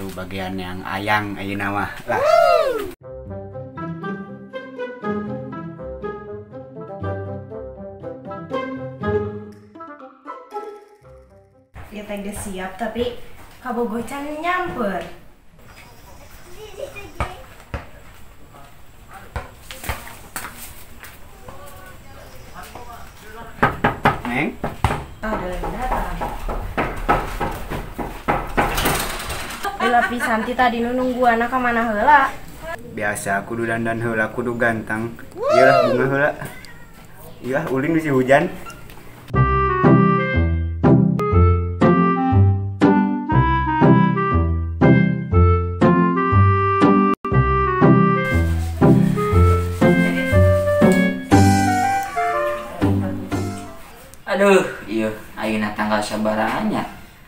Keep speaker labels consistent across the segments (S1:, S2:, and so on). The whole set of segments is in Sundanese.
S1: Baru bagian yang ayang ayeuna mah lah.
S2: Ya teh geus siap tapi kabogoh can nyamper.
S1: Neng?
S2: Ada yang datang. Lila pisan ti tadi nu nungguan ka mana heula?
S1: Biasa kudu dandan heula, kudu ganteng. Iyalah bunga heula. Iyalah ulin bisi hujan.
S3: Aduh, iya, ayeuna tanggal sabaraha nya?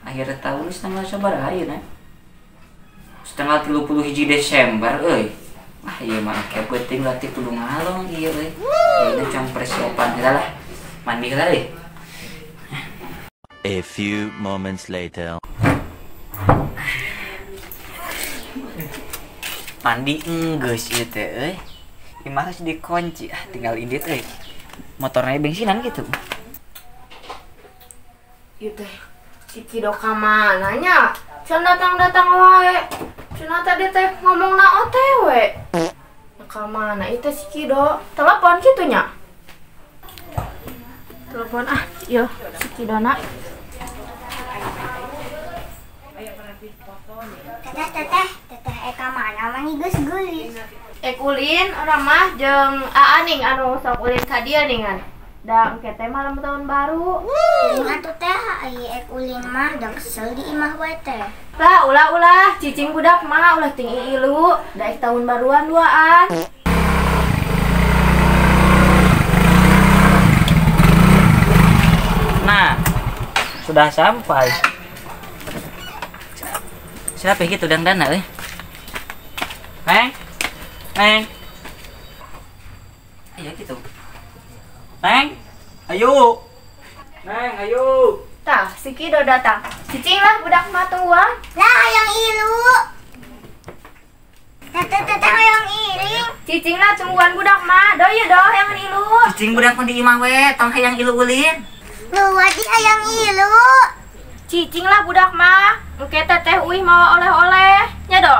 S3: Akhir tahun geus tanggal sabaraha ayeuna? Tanggal 31 Desember euy. Ah ieu mah engke peuting berarti kudu ngalong ieu euy. Ayeuna can persiapan heula lah. Mandi heula euy.
S4: A few moments later.
S3: Mandi enggeus ieu teh euy. Imah geus dikunci, ah tinggal indit euy. Motorna bensinan gitu.
S2: Ieu teh si Kido ka mana nya? Can datang-datang wae. Cenah tadi teh ngomongna OTW. Ka mana ieu teh si Kido? Telepon kitu nya? Telepon ah, ieu si Kidona.
S5: Teteh, teteh, teteh ka mana mani geus geulis.
S2: Ek ulin urang mah jeung Aa ning anu sok ulin ka dieu ningan. Da engke teh malam tahun baru.
S5: Atuh teh ai ek ulin mah da kesel di imah wae teh.
S2: Lah ulah-ulah cicing budak mah ulah ting iilu, da ek tahun baruan duaan.
S3: Nah, sudah sampai. Siapa gitu dangdana euy? Neng. Neng. Iya gitu. Neng, ayo. Neng, ayo.
S2: Tah, si Kido datang. Cicing lah budak mah tungguan.
S5: Lah hayang ilu. Teteh teteh hayang iring.
S2: Cicing lah tungguan budak mah. Do ieu do hayang ilu.
S3: Cicing budak mah di imah we, tong hayang ilu ulin.
S5: Luat di hayang ilu.
S2: Cicing lah budak mah. Engke teteh uih mawa oleh-oleh. Nya do.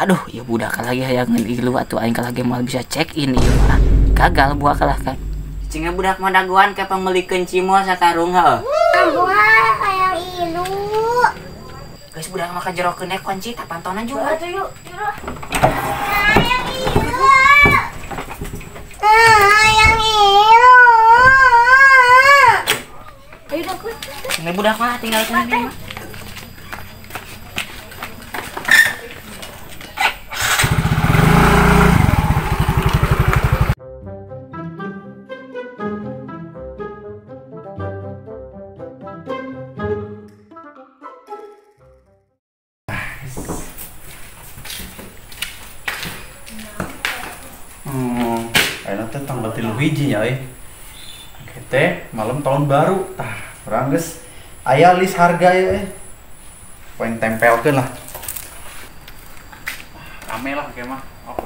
S3: Aduh, ieu budak lagi hayang ilu atuh aing kalah ge moal bisa check in ieu mah. Gagal buah kalah kan. Cicingnya budak mah dagoan ke pangmeulikeun cimol sakarung heuh.
S5: Ambuh hayang ilu.
S3: Geus budak mah kajerokeun we kunci tah pantonan juga.
S2: Atuh yuk, yuk.
S5: Hayang ilu. Hayang ilu.
S2: Ayo dong, kuy.
S3: Cicingnya budak mah tinggalkeun ini mah.
S6: Ayeuna teh tanggal 3 hiji nya euy. Engke teh malam tahun baru. Tah, urang geus aya list harga ieu euy. Poin tempelkeun lah. Rame lah engke mah. Oh.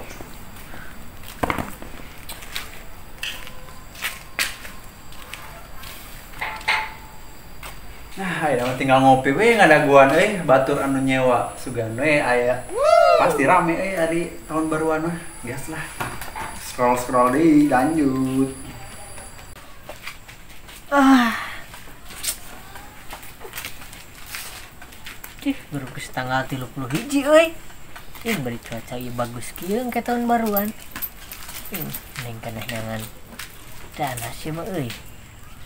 S6: Nah, ayeuna mah tinggal ngopi we ngadaguan euy, batur anu nyewa sugan we aya. Pasti rame euy ari tahun baruan mah. Gas lah. Scroll-scroll deh, lanjut.
S7: Ah. Ih, baru geus tanggal 31 euy. Ih, bari cuaca ieu bagus kieu engke tahun baruan. Neng kana nyangan dana sih mah euy.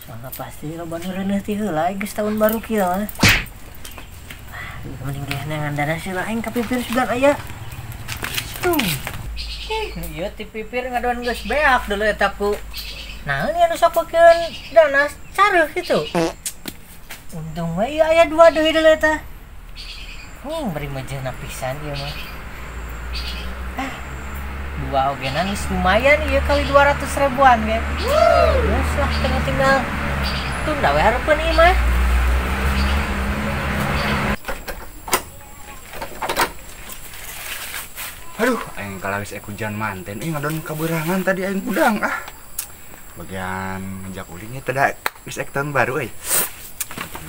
S7: Soalna pasti loba nu reuneuh ti heula geus tahun baru kieu mah. Ah, mending ge nyangan dana sih lah aing ka pipir sugan aya. Tuh. Ieu ti pipir ngadoan geus beak dulu eta ku. Naon anu sok pakeun dana careuh kitu. Untung we ieu aya dua deui deuleu eta. Nying bari mejeuna pisan ieu mah. Ah, dua ogenan geus lumayan ieu kali 200 ribuan ge. Geus lah tinggal tunda we hareupeun ieu mah.
S1: Aing kalawis ek hujan manten euy ngadon kaberangan tadi aing hudang ah. Bagian ngejak ulinnya teh da geus ek tahun baru euy.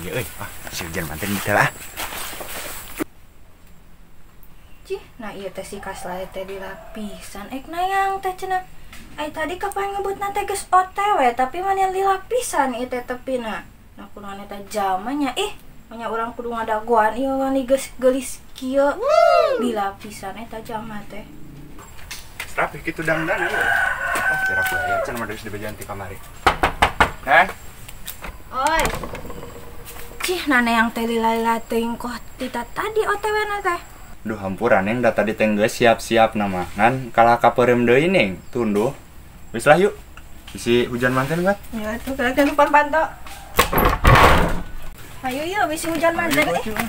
S1: Ieu euy, ah si hujan manten teh lah.
S2: Cih, nah ieu teh si Kasla teh dilapisan ek nayang teh cenah. Ai tadi kapan ngebutna teh geus OTW tapi mana dilapisan ieu teh tepina. Nah kunaon eta jamanya ih, nya urang kudu ngadagoan ieu wani geus geulis kieu. Dilapisan eta jama teh.
S1: Rapih kitu dangdan euy. Ah, kira ku aya can mah geus dibejan ti kamari. Heh.
S2: Oi. Cih, nane yang teh lila-lila teuing koh tita tadi OTW na teh.
S1: Duh hampura neng da tadi teh geus siap-siap nama ngan kalah kapeureum deui neng tunduh. Wis lah yuk. Bisi hujan manten kan?
S2: Ya tuh kan lupa panto. Ayo yuk bisi hujan manten eh.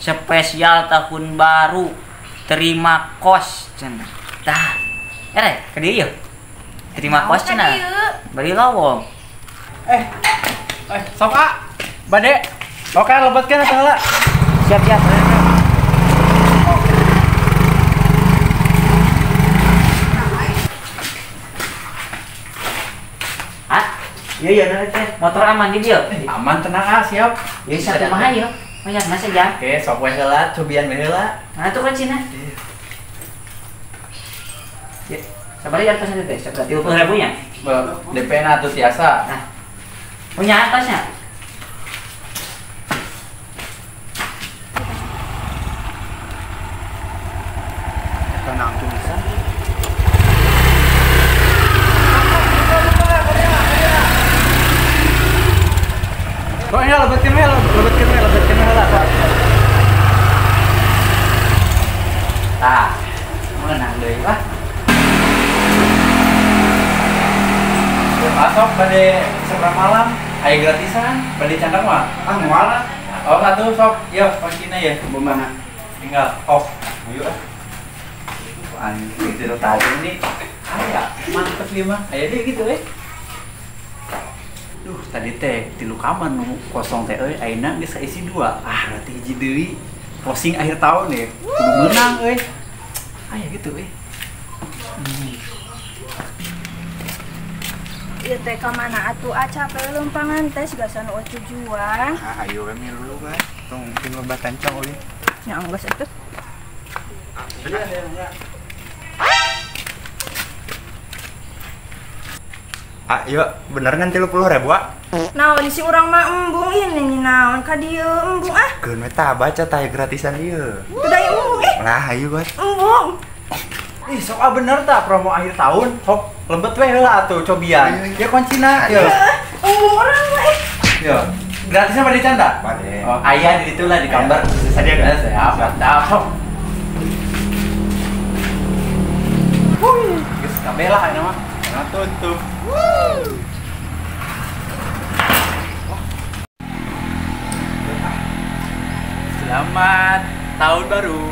S3: Spesial tahun baru terima kos cenah. Tah. Ere, ka dieu yeuh. Terima kos cenah. Bari lowong.
S6: Sok ah. Bade. Oke, lebetkeun atuh heula.
S3: Siap-siap. Ah, ieu ieu teh motor aman di dieu.
S6: Aman tenang ah, siap.
S3: Ieu sakumaha ieu? Banyak masa jam.
S6: Oke, sok we heula, cobian we heula.
S3: Nah, tuh kuncina. Ya, sabar ya atasnya teh, sabar 30.000 nya.
S6: DP na atuh tiasa.
S3: Nah. Punya atasnya.
S1: Tenang tuh bisa.
S6: Kok ini lebetkeun we, lebetkeun we, lebetkeun we heula.
S3: Tah, meunang deui wah.
S6: Masuk bade seberapa malam, aya gratisan, bade candang mah.
S1: Ah, moal lah.
S6: Oh, atuh sok, ieu kuncina ya,
S1: mana?
S6: Tinggal off.
S1: Ayo ah.
S6: Anjing, itu tadi ini aya, mantep ieu mah. Aya deui gitu euy. Duh, tadi teh tilu kamar nu kosong teh euy, ayeuna geus kaisi 2. Ah, berarti hiji deui. Closing akhir tahun ya, kudu meunang euy. Aya gitu euy.
S2: Ieu teh ka mana atuh ah capek lumpangan teh siga sanu tujuan.
S1: Ah, ayo we milu bae. Tong mungkin loba tancang euy.
S2: Nya geus atuh.
S1: Ah, yuk, bener kan 30.000 ah?
S2: Naon si urang mah embung ini naon ka dieu embung ah.
S1: Keun we tah baca tah gratisan ieu.
S2: Teu da embung ih.
S1: Lah, ayo bae.
S2: Embung.
S6: Ih, sok ah bener tah promo akhir tahun, sok lebet we heula atuh cobian. Ya kuncina, yeuh.
S2: Embung urang mah ih.
S6: Yo, gratisnya pada canda?
S1: Bade.
S6: Oh, aya di ditu lah di kamar.
S1: Saja kan?
S6: Siap, mantap. Sok. Wuih, geus kabeh lah ayeuna mah. Nah, tutup. Selamat tahun baru.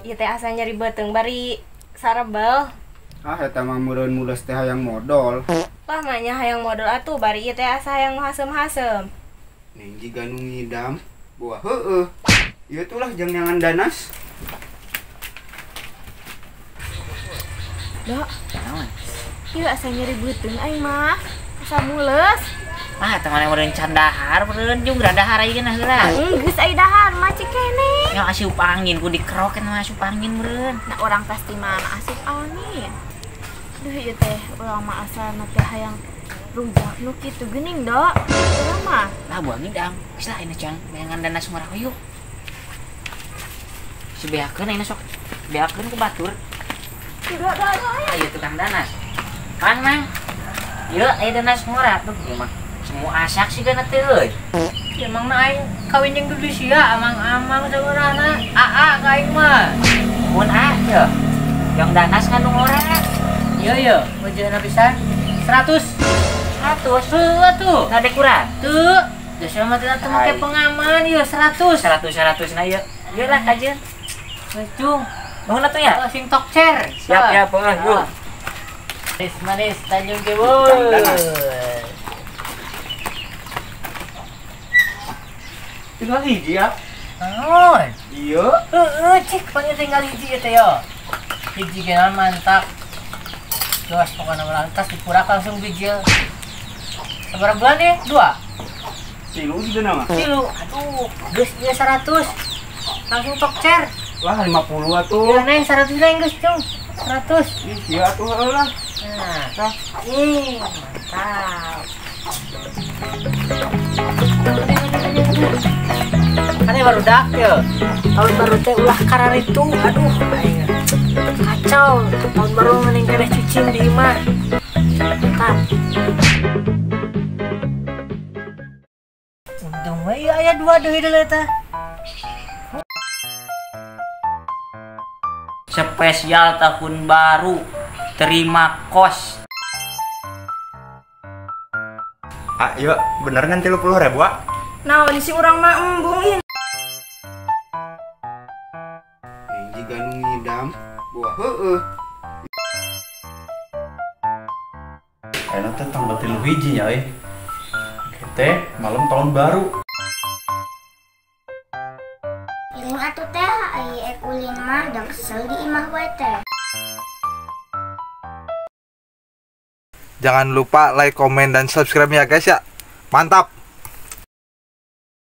S2: Ieu teh asa nyeri beuteung bari sarebel.
S1: Ah, eta mah meureun mules teh hayang modol.
S2: Wah, mah nya hayang modol atuh bari ieu teh asa hayang hasem-hasem.
S1: Neng jiga nu ngidam, buah heueuh. Ieu tuh lah jang nyangan danas.
S2: Dok, naon? Ieu asa nyeri beuteung aing mah. Asa mules.
S3: Ah, teman yang meureun can dahar, meureun jeung dahar ayeuna heula.
S2: Geus ai dahar mah cik keneh.
S3: Nya asup angin ku dikerok mah asup angin meureun.
S2: Nah, urang pasti mana asup angin. Duh ieu teh urang mah asana teh hayang rujak nu kitu geuning, Dok. Urang mah.
S3: Lah buang ngidam. Geus lah ayeuna can bayangan dana sumara yuk. Si beakeun ayeuna sok. Beakeun ku batur.
S2: Dok, dok, dok.
S3: Ayo tukang danas. Kang nang. Ieu aya danas ngora tuh ieu mah. Semua asak sih gana teh euy.
S7: Ya emang na aing kawin jeung dudu sia amang-amang saurana aa ka aing mah.
S3: Mun a ye. Yang danas ngandung ora.
S7: Iya iya, wajahna pisan 100.
S3: 100.
S7: Heueuh tuh.
S3: Nade kurang.
S7: Teu. Geus mah teh atuh make pengaman ieu 100.
S3: 100 100 na ieu. Ieu lah kajeun.
S7: Cung.
S3: Nuhun atuh ya.
S7: Sing tokcer.
S3: Siap ya, heeh, yuk.
S7: Manis manis Tanjung Kibul.
S1: Tinggal hiji ya.
S7: Naon?
S1: Iya.
S7: Heeh, cik pokoknya tinggal hiji ieu teh yo. Hiji geuna mantap. Jos pokoknya melantas dipurak langsung bijil. Sabaraha bulan ya? 2.
S1: Tilu juga nama.
S7: Tilu. Aduh, geus ieu 100. Langsung tokcer.
S1: Wah, 50 atuh.
S7: Ya neng 100 neng geus, Cung. 100.
S1: Ih, ieu atuh heuh lah.
S7: Nah. Ih, mantap. Kan baru dak ya. Tahun baru teh ulah karar itu. Aduh, aing kacau. Tahun baru mending keneh cicing di imah. Mantap. Untung we ieu aya 2 deui deui teh.
S3: Spesial tahun baru, terima kos.
S1: Ah, yuk, bener kan 30.000, ah?
S2: Nah, si urang mah embung ieu.
S1: Jika nu ngidam, buah heueuh.
S6: Ayeuna teh tanggal 3 hiji nya euy. Teh malam tahun baru.
S5: Ini atuh teh ai ek ulin mah da kesel di imah wae teh.
S8: Jangan lupa like, komen, dan subscribe ya guys ya. Mantap!